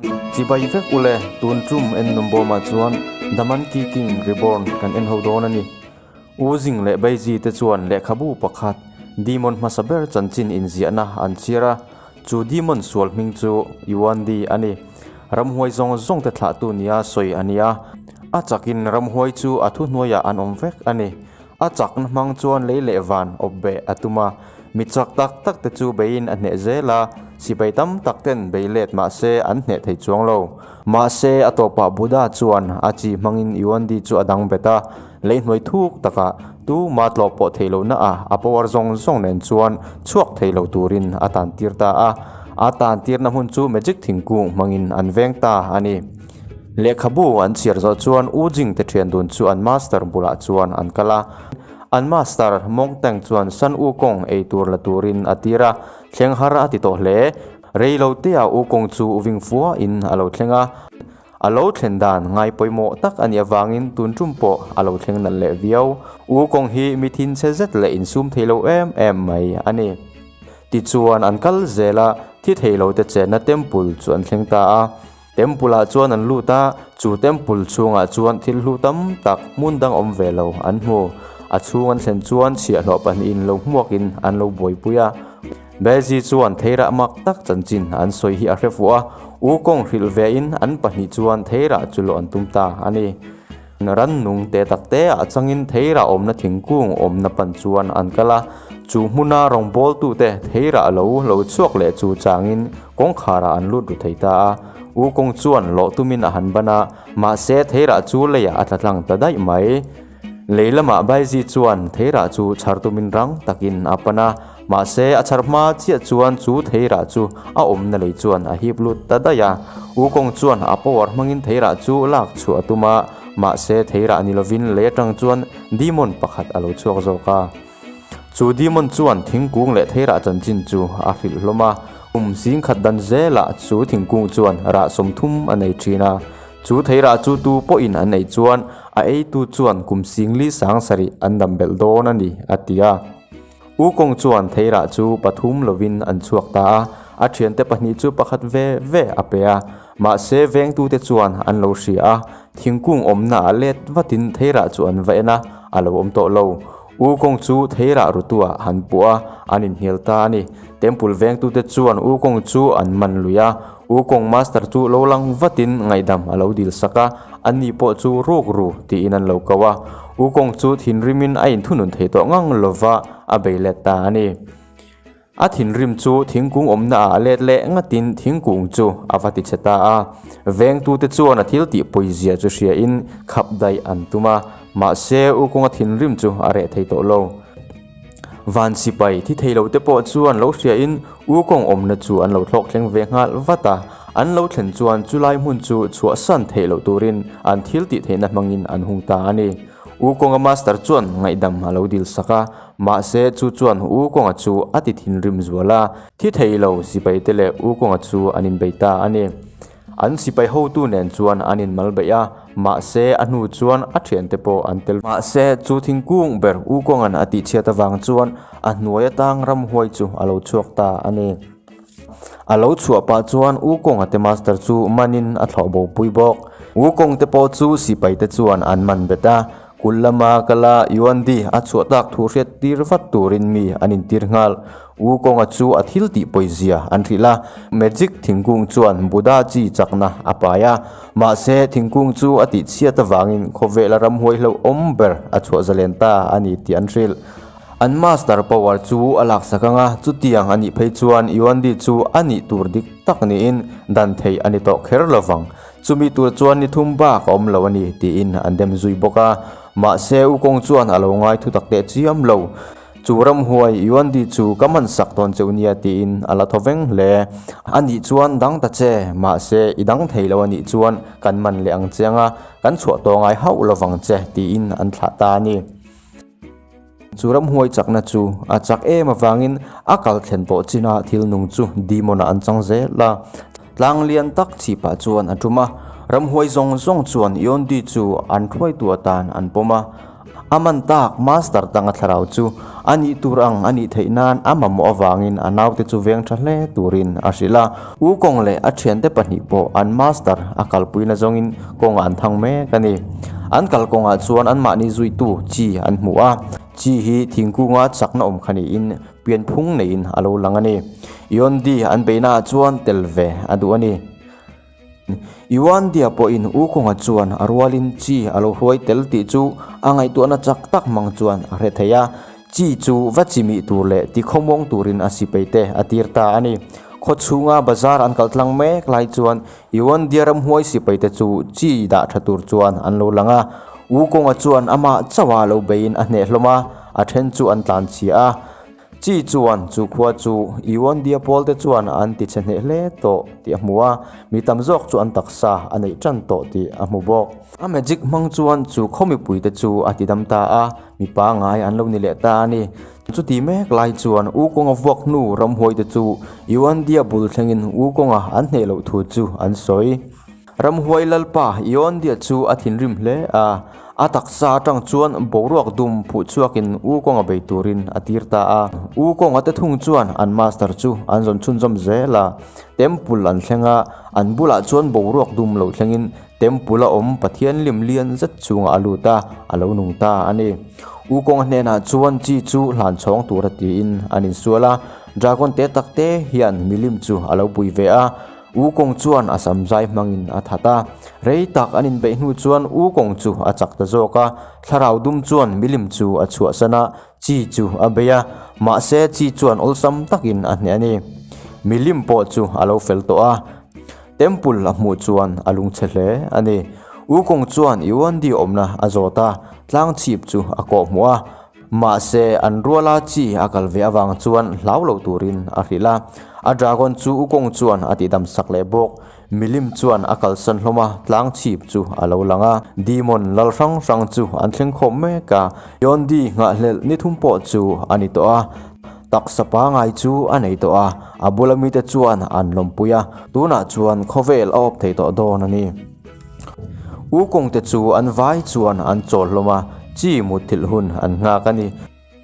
Chibai vek ule, tun tum en numbawmah chuan The Monkey King Reborn kan en ho dawn a ni. U Zing leh Beiji te chuan lehkhabu pakhat Demon hmasa ber chanchin inziahna an chhiar a, chu Demon sual hming chu Yuan-di a ni. Ramhuai zawng zawng te thlahtu nia sawi a ni a, a chakin ramhuai chu a thuhnuaiah an awm vek a ni. A chakna hmang chuan lei leh van awp beh a tum a, mi chak tak tak te chu beiin a hneh zel a, sipai tam tak ten bei let mah se an hneh thei chuang lo. Mahse, a tawpah Buddha chuan a chi hmangin Yuandi chu a dang bet a, lei hnuai thuk takah tu ma tlawh pawh thei lohna ah a power zawng zawng nen chuan chhuak thei lo turin a tan tir ta a, a tan tirna hmun chu magic thingkung hmangin an veng ta a ni. Lehkhabu an chhiar zawh chuan U Jing te thian dun chu an master bulah chuan an kal a. An master Mong Teng chuan San U Kong ei tur la turin a tir a, thleng har a ti tawh hle. Rei lo teah U Kong chu ving fua in a lo thleng a. A lo thlen dan ngai pawimawh tak a nih avangin tun tum pawh a lo thleng nalh leh viau. U Kong hi mi thinchhe zet leh insum thei lo em em mai a ni. Tichuan an kal zel a, thi thei lo te chenna temple chu an thleng ta a. Temple ah chuan an lut a, chu temple chhungah chuan thil hlu tam tak hmun dang awm ve lo an hmu. A chhung an thlen chuan chhiahhlawh pahnihin lo hmuakin an lo buaipui a. Bezi chuan theirah mak tak chanchin an sawi hi a hre fuh a, U kawng hrilh vein an pahnih chuan theirah chu lawh an tum ta a ni. Rannung te tak te ah changin theirah awmna thingkung awmna pan chuan an kal a, chu hmuna rawngbawltute theirah lo lo chhuak leh chu changin kawngkharah an lut ru thei ta a. U kawng chuan lawh tumin a han ban a, mahse theirah chu leiah a tla tlang ta daih mai. Lei lamah Baiji chuan theirah chu chhar tumin rang takin a pan a, mahse a chhar hma chiah chuan chu theirah chu a awmna lei chuan a hip lut ta daih a. U kawng chuan a power hmangin theirah chu lak chhuah a tum a, mahse theirah ni lovin lei atang chuan demon pakhat a lo chhuak zawk a. Chu demon chuan thingkung leh theirah chanchin chu a hrilh hlawm a, kum zing khat dan zelah chu thingkung chuan rah 30 a nei thin a. Chu theirah chu tu pawhin an ei chuan a eitu chuan kum singli sang sarih an dam belh dawn a ni, a ti a. U Kong chuan theirah chu pathum lovin an chhuak ta a, a thiante pahnih chu pakhat ve ve a pe a. Mahse vengtute chuan an lo hria a, thingkung awmna ah let vatin theirah chu an va en a, a lo awm tawh lo. U Kong chu theirah rutuah han puh a, an inhnial ta a ni. Temple vengtute chuan U Kong chu an man lui a, U Kong master chu lo lang vatin ngaihdam a lo dil sak a, ani pawh chu ruk ru tiin an lo ko a. U Kong chu thinrimin a inthunun thei tawh ngang lova a bei let ta a ni. A thinrim chu thingkung awmna ah a let leh ngatin thingkung chu a va ti chhe ta a. Vengtute chuan a thil tih pawizia chu hriain khap daih an tum a, mahse U Konga thinrim chu a reh thei tawh lo. Van sipai thi thei lo te pawh chuan lo hriain U kawng awmna chu an lo thlawk thleng ve nghal vat a, an lo thlen chuan chulai hmun chu chhuahsan theih loh turin an thil tih theihna hmangin an hung ta a ni. U kawnga master chuan ngaihdam a lo dil sak a, mahse chu chuan U kawnga chu a ti thinrim zual a, thi thei lo sipai te leh U kawnga chu an inbei ta a ni. An sipai hotu nen chuan an inmal beih a, mahse a hnu chuan a thiante pawh an tel. Mahse chu thingkung ber U Kawnga'n a tihchhiat avang chuan a hnuai atang ramhuai chu a lo chhuak ta a ni. A lo chhuah pah chuan U Kawnga te master chu manin a thlawh bo pui bawk. U Kawng te pawh chu sipai te chuan an man bet a, Kul lama kala Yuandi a chhuah tak thu hriat tir vat turin mi an intir nghal. U Kawnga chu a thil tih pawizia an hrilh a, magic thingkung chuan Buddha chi chakna a pai a. Mahse, thingkung chu a tih chhiat avangin khawvela ramhuai hlauhawm ber a chhuah zalen ta a ni tih an hrilh. An master power chu a laksak ang a, chutiang a nih phei chuan Yuandi chu a nih tur dik tak niin dan theih a ni tawh kher lovang. Chumi tur chuan ni thum bak a awm lo a ni tiin an dem zui bawk a. Mahse, U Kawng chuan a lo ngai thu tak teh chiam lo. Chu ramhuai Yuandi chu ka man sak dawn cheu nia tiin a la thaw veng hle. A nih chuan dang ta che, mahse i dang thei lo a nih chuan kan man leh ang che anga kan chhuah tawh ngai hauh lovang che tiin an thlah ta a ni. Chu ramhuai chakna chu a chak em avangin a kal thlen tawh chin a thil nung chu demon ah an chang zel a. Tlang lian tak chhipah chuan a tum a, ramhuai zawng zawng chuan Yondi chu an thuaitu atan an pawm a. A man tak Master tanga thlarau chu a nih tur ang a nih theih nan a mamawh avangin a naute chu veng tha hle turin a hrilh a. Wukong leh a thiante pahnih pawh an Master a kalpuina zawngin kawngah an thang mek a ni. An kal kawngah chuan anmahni zuitu chi an hmu a. Chi hi thingkunga chakna awm kha niin pianphung neiin a lo lang a ni. Yondi an beihnaah chuan tel ve a duh a ni. Yuandia pawhin U Kawnga chuan a rualin chi a lo hruai tel tih chu a ngaihtuahna chak tak hmang chuan a hre thei a, chi chu va chimih tur leh tikhawmuang turin a sipeite a tir ta a ni. Khaw chhunga bazar an kal tlang mek lai chuan Yuandia ramhuai sipeite chu chi dah tha tur chuan an lo lang a, U Kawnga chuan amah chauha lo beiin a hneh hlawm a, a then chu an tlan chhia a. Chi chuan chu khua chu Yuandia pawlte chuan an ti chhe hneh hle tawh tih a hmu a, mi tam zawk chu an taksa a neih tan tawh tih a hmu bawk. A magic hmang chuan chu khaw mipuite chu a ti dam ta a, mi pangngai an lo ni leh ta a ni. Chuti mek lai chuan U Kawnga vuak hnu ramhuaite chu Yuandia bul thlengin U Kawnga an hneh loh thu chu an sawi. Ramhuai Lalpa Iondia chu a thinrim hle a, a taksa atang chuan boruak dum phuh chhuakin U Kawnga bei turin a tir ta a. U Kawnga te thung chuan an master chu an zawn chhunzawm zel a, temple an thleng a, an bulah chuan boruak dum lo thlengin temple a awm Pathian lim lian zet chungah a lut a, a lo nung ta a ni. U Kawnga hnenah chuan chi chu hlan chhawng tura tiin an insual a, dragon te tak te hian milim chu a lo pui ve a. U Kawng chuan a sam zai hmangin a that a, rei tak an inbeih hnu chuan U Kawng chu a chak ta zawk a, thlarau dum chuan milim chu a chhuahsan a, chi chu a bei a, mahse chi chuan awlsam takin a hneh a ni. Milim pawh chu a lo fel tawh a, temple a hmuh chuan a lungchhe hle a ni. U Kawng chuan Yuandi awmna a zawt a, tlang chhip chu a kawhhmuh a, Mahse, an ruala chi a kal ve avang chuan hlau lo turin a hrilh a. A dragon chu Wukong chuan a tihdam sak leh bawk. Milim chuan a kalsan hlawm a, tlang chhip chu a lo lang a. Demon lal hrang hrang chu an thleng khawm mek a. Yondi nghahhlelh ni thum pawh chu a ni tawh a. Taksa pangai chu a nei tawh a, a bula mite chuan an lawmpui a. Tunah chuan khawvel a awp thei tawh dawn a ni. U kawngte chu an vai chuan an chawl hlawm a, chi mutthilh hun an nghak a ni.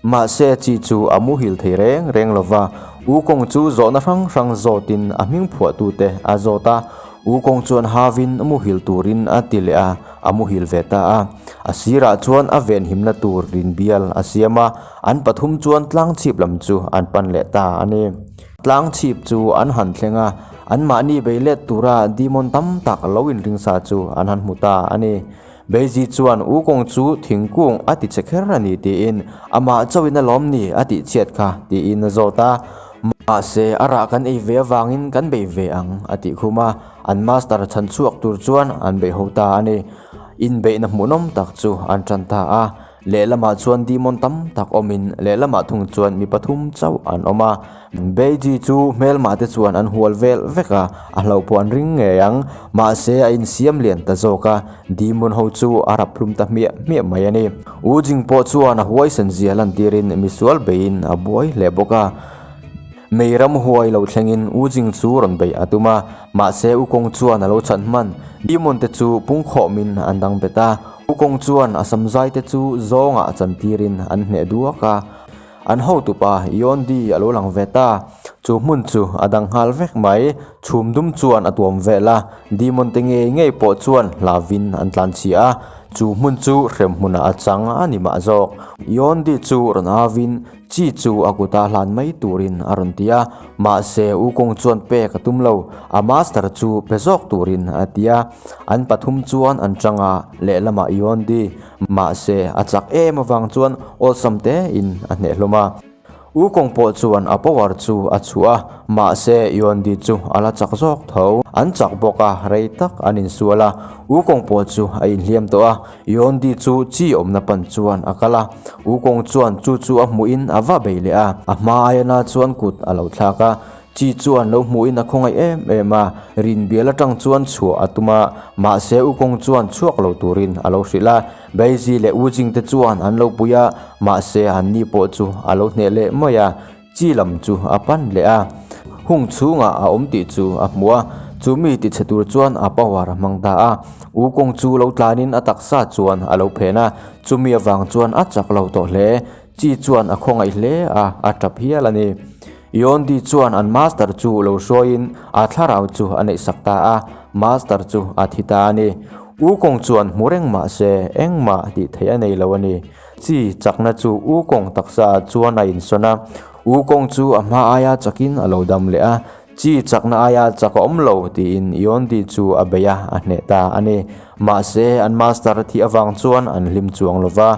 Mahse chi chu a muhil thei reng reng lo va, U kawng chu zawhna hrang hrang zawtin a hming phuahtute a zawt a. U kawng chuan havin muhil turin a ti leh a, a muhil ve ta a. A sirah chuan a venhimna tur rinbial a siam a, an pathum chuan tlangchhip lam chu an pan leh ta a ni. Tlang chhip chu an han thleng a, anmahni bei let tura demon tam tak lo inringsa chu an han hmu ta a ni. Beiji chuan U Kawng chu thingkung a ti che kher a ni tiin amah chauhin a lawm ni a tih chhiat kha tiin a zawt a. Mahse a rah kan ei ve avangin kan bei ve ang a tih khum a, an master chhan chhuak tur chuan an bei ho ta a ni. Inbeihna hmuhnawm tak chu an tan ta a. Lehlamah chuan demon tam tak awmin lehlamah thung chuan mi pathum chauh an awm a. Beiji chu hmelmah te chuan an hual vel vek a, a hlauh pawh an ring ngei ang. Mahse a insiam lian ta zawk a, demon ho chu a rap hlum ta hmiah hmiah mai a ni. U Jing pawh chuan a huaisen zia lantirin misual beiin a buai hle bawk a. Mei ram huai lo thlengin U Jing chu rawn beih a tum a, mahse U Kawng chuan a lo chhan hman. Demon te chu pungkhawmin an dang bet a, U Kawng chuan a samzai te chu zawngah chantirin an hneh duak a. An hotupa Yondi a lo lang ve ta. Chu hmun chu a dang nghal vek mai. Chhum dum chuan a tuam vel a, Demon te ngei ngei pawh chuan hlavin an tlan chhia a, chu hmun chu hrem hmunah a chang a ni mah zawk. Yondi chu rawn avin Chi chu a kuta hlan mai turin a rawn ti a, mahse U Kawng chuan pek a tum lo, a master chu pe zawk turin a ti a. An pathum chuan an chang a, lehlamah Yondi, mahse a chak em avang chuan awlsam tein a hneh hlawm a. U Kawng pawh chuan a power chu a chhuah a, mahse Yondi chu a la chak zawk tho. An chak bawk a, rei tak an insual a, U Kawng pawh chu a inhliam tawh a, Yondi chu chi awmna pan chuan a kal a, U Kawng chuan chu chu a hmuhin a va bei leh a, a hma aiana chuan kut a lo thlak a, chi chuan lo hmuhin a khawngaih em em a, rinbial atang chuan chhuah a tum a, mahse U Kawng chuan chhuak lo turin a lo hrilh a, Beiji leh U Jing te chuan an lo pui a, mahse an ni pawh chu a lo hneh leh mai a, chi lam chu a pan leh a, hung chhungah a awm tih chu a hmu a. Chu mi tichhe tur chuan a power a hmang ta a. Wukong chu lo tlanin a taksa chuan a lo phen a, chumi avang chuan a chak lo tawh hle. Chi chuan a khawngaih hle a, a tap hial a ni. Yondi chuan an master chu lo hruaiin a thlarau chu a neihsak ta a, master chu a thi ta a ni. Wukong chuan hmu reng mah se engmah tih theih a nei lo a ni. Chi chakna chu Wukong taksa ah chuan a insawn a, Wukong chu a hma aia chakin a lo dam leh a, Chi chakna aia chak a awm lo tiin Yondi chu a bei a, a hneh ta a ni. Mahse, an master a thih avang chuan an hlim chuang lo va.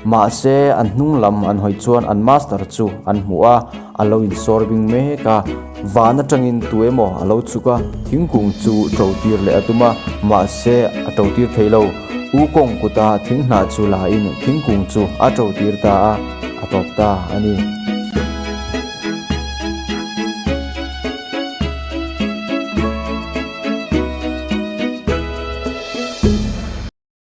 Mahse, an hnung lam an hawi chuan an master chu an hmu a, a lo insawr bing mek a. Van atangin tu emaw a lo chhuk a, thingkung chu to tir leh a tum a, mahse, a to tir thei lo. Wukong kuta thing hnah chu la in thingkung chu a to tir ta a, a tawp ta a ni.